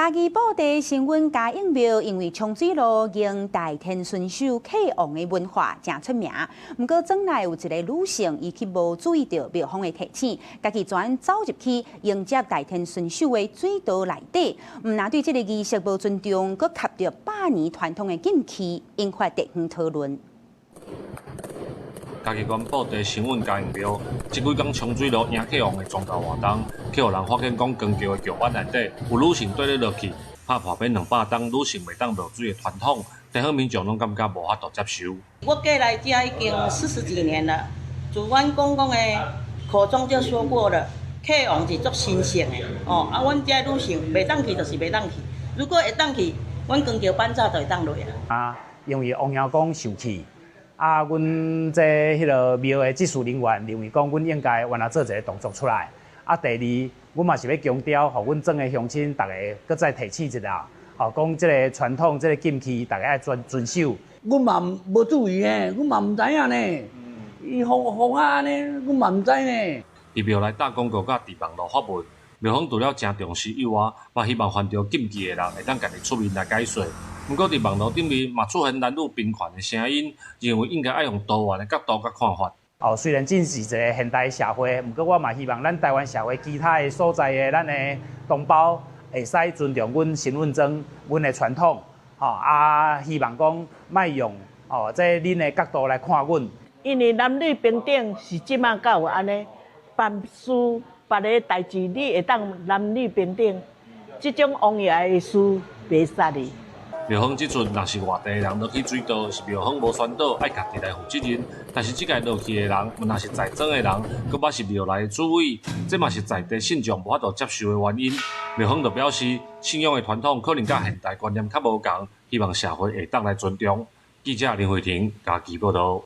嘉義布袋神韻嘉應廟因為沖水路迎大天順守客王的文化誠出名。毋過，轉來有一个女性，伊去無注意著廟方的提醒，家己轉走入去迎接大天順守的水道內底，毋但對這个儀式無尊重，閣合著百年傳統的禁忌，引發地方討論。嘉義縣布袋神韻嘉應廟，這幾工沖水路迎客王的宗教活動，去予人發現講扛轎的轎板內底有女性綴咧落去，拍破欲200冬女性袂當落水的傳統，地方民眾攏感覺無法度接受。我過來遮已經四十幾年了，自阮公公的口中就說過了，客王是足神聖的，哦，啊，阮遮女性袂當去就是袂當去，如果會當去，阮扛轎板早就會當落啊。啊，因為王爺公受氣。啊，阮這彼个廟的執事人員認為講，阮應該原來做一个動作出來。啊，第二，阮嘛是欲強調，予阮庄的鄉親逐个閣再提醒一下，吼，講這个傳統、這个禁忌，逐家愛遵遵守。阮嘛無注意呢，阮嘛毋知影呢。伊放放啊按呢，阮嘛毋知呢。佇廟內打廣告佮佇網路發文，廟方除了誠重視以外，嘛希望犯著禁忌的人會當家己出面來解說。毋過佇網路頂面嘛出現男女平權的聲音，認為應該愛用多元的角度佮看法。哦，雖然這是一个現代社會，毋過我嘛希望咱台灣社會其他的所在的咱的同胞會使尊重阮神韻莊、阮的傳統，吼啊，希望講莫用哦，這恁的角度來看阮。因為男女平等是這馬才有按呢，辦事別个代誌你會當男女平等，這種王爺的事袂使的。廟方指出，若是外地的人落去水道，是廟方無宣導，愛家己來負責任。但是這屆落去的人，毋但是在莊的人，閣猶是廟內的主委，這嘛是在地信眾無法度接受的原因。廟方就表示，信仰的傳統可能佮現代觀念較無仝，希望社會會當來尊重。記者林慧婷嘉義報導。